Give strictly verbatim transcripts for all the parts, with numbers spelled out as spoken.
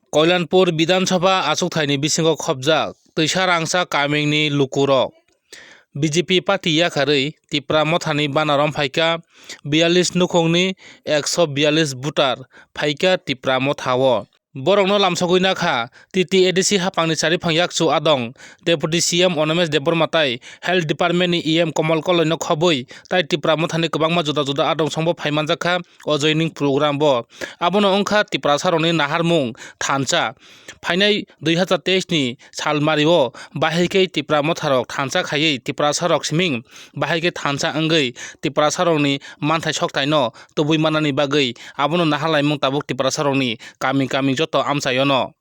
Koilanpur Bidhan Sabha achukthai ni bisingo khopjak twisa rangchak kaming ni lukurok. B J P party yakarwi Tipra Mothani banarom phaikha biyalish nukhungni ekso biyalish voter phaikha Tipra Mothao. Borokno lamsogwi nakha T T A D C haphangni chariphang yakchu adong Deputy C M Onomesh Debbarma tai Health Department ni E M Komol Koloino khobwi tai Tipra Mothani kwbangma juda juda adong songbo phaimanjakha o joining program bo. Abono wngkha Tiprasarokni naharmung thansa. Phainai dui hazar teis ni salmario bahai khe Tipra Motharok thansa khaiwi Tiprasarok siming bahai khe thansa wngwi Tiprasarokni manthai soktaino tubui manani bagwi abono nahar laimung tabuk Tiprasarokni kami kami joto amchaiono.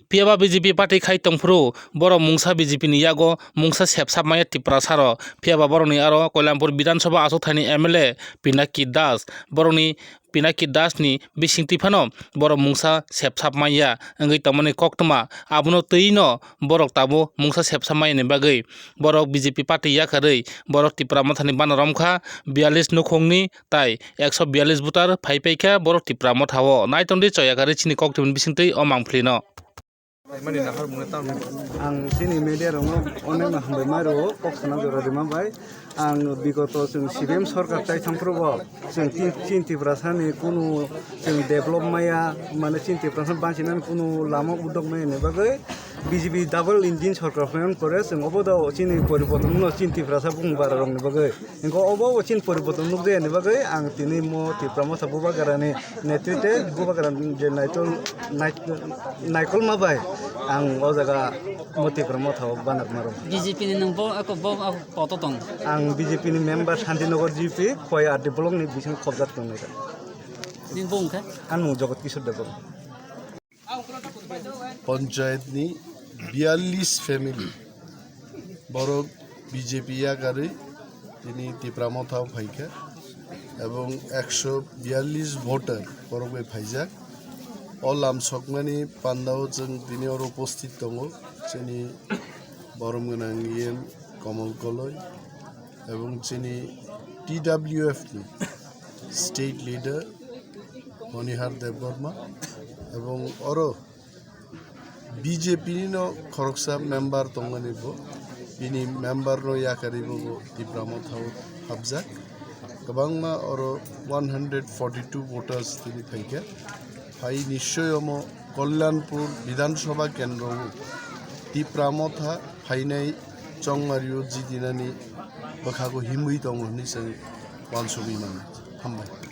Phiyaba B J P party khai tongphuru borok mungsa B J P ni yago mungsa sepsap maya Tiprasarok. Phiyaba borokni aro Koilampur Bidhan Sabha achukthai ni M L A Pinaki Das, borokni Pinaki Das ni bisingtwi phano borok mungsa sepsap maya wngwi tongmani koktwma. Abono twi no borok tabuk mungsa sepsap maya ni bagwi borok B J P party yakarwi borok Tipra Mothani bana romkha biyalish nukhungni tai ekso biyalish voter phai paikha borok Tipra Mothao. Naitongdi choyakarwi chini koktwmani bisingtwi o mangphlino. Ang chini media rokno onek no hambai mai rwo kok sana jora rima bai. Ang bigoto chwng C P M sorkar tai thangphuru bo chwng tin, chini Tiprasani kunu chwng develop maya, mane chini Tiprasani bachinani kunu lama udok maya ni bagwi B J P double engine sorkar phaiman pore chwng obo do chini poriborton no chini Tiprasa bung bara rokni bagwi. Hingke obo bo chini poriborton nukjakya ni bagwi ang tini mo Tipra Motha Bubagrani netrite Bubagrani je naitol, nait-, naikolma bai ang o jaga mo Tipra Motha o banakma rw. B J P ni nwng bo ako bo ako poto tong. Ang B J P ni member Shantinagar G P, Khowai R D block ni bising khobjak tongnai. Nini bo wngkha? Ang nwng Jagat Kishore Debbarma. Panchayat ni biyalish family borok B J P yakarwi tini Tipra Motha o phaikha, ebong ekso biyalish voter borok bai phaijak. O lam sokmani pandao chwng tini oro upasthit tongo chini borom gwnang E M Komol Koloi, ebong chini T W F ni state leader Monihar Debbarma, ebong oro B J P ni no khoroksa member tongmani bo, bini member no yakarwi bo, bo Tipra Motha o hapjak. Kwbangma oro one hundred forty two voters tini phaikha. Phai nischoi omo Kalyanpur Bidhan Sabha kendro o Tipra Motha phainai chongmario jidinani bwkhago himwi tongo hwnwi chwng uansugwi mano. Hambai.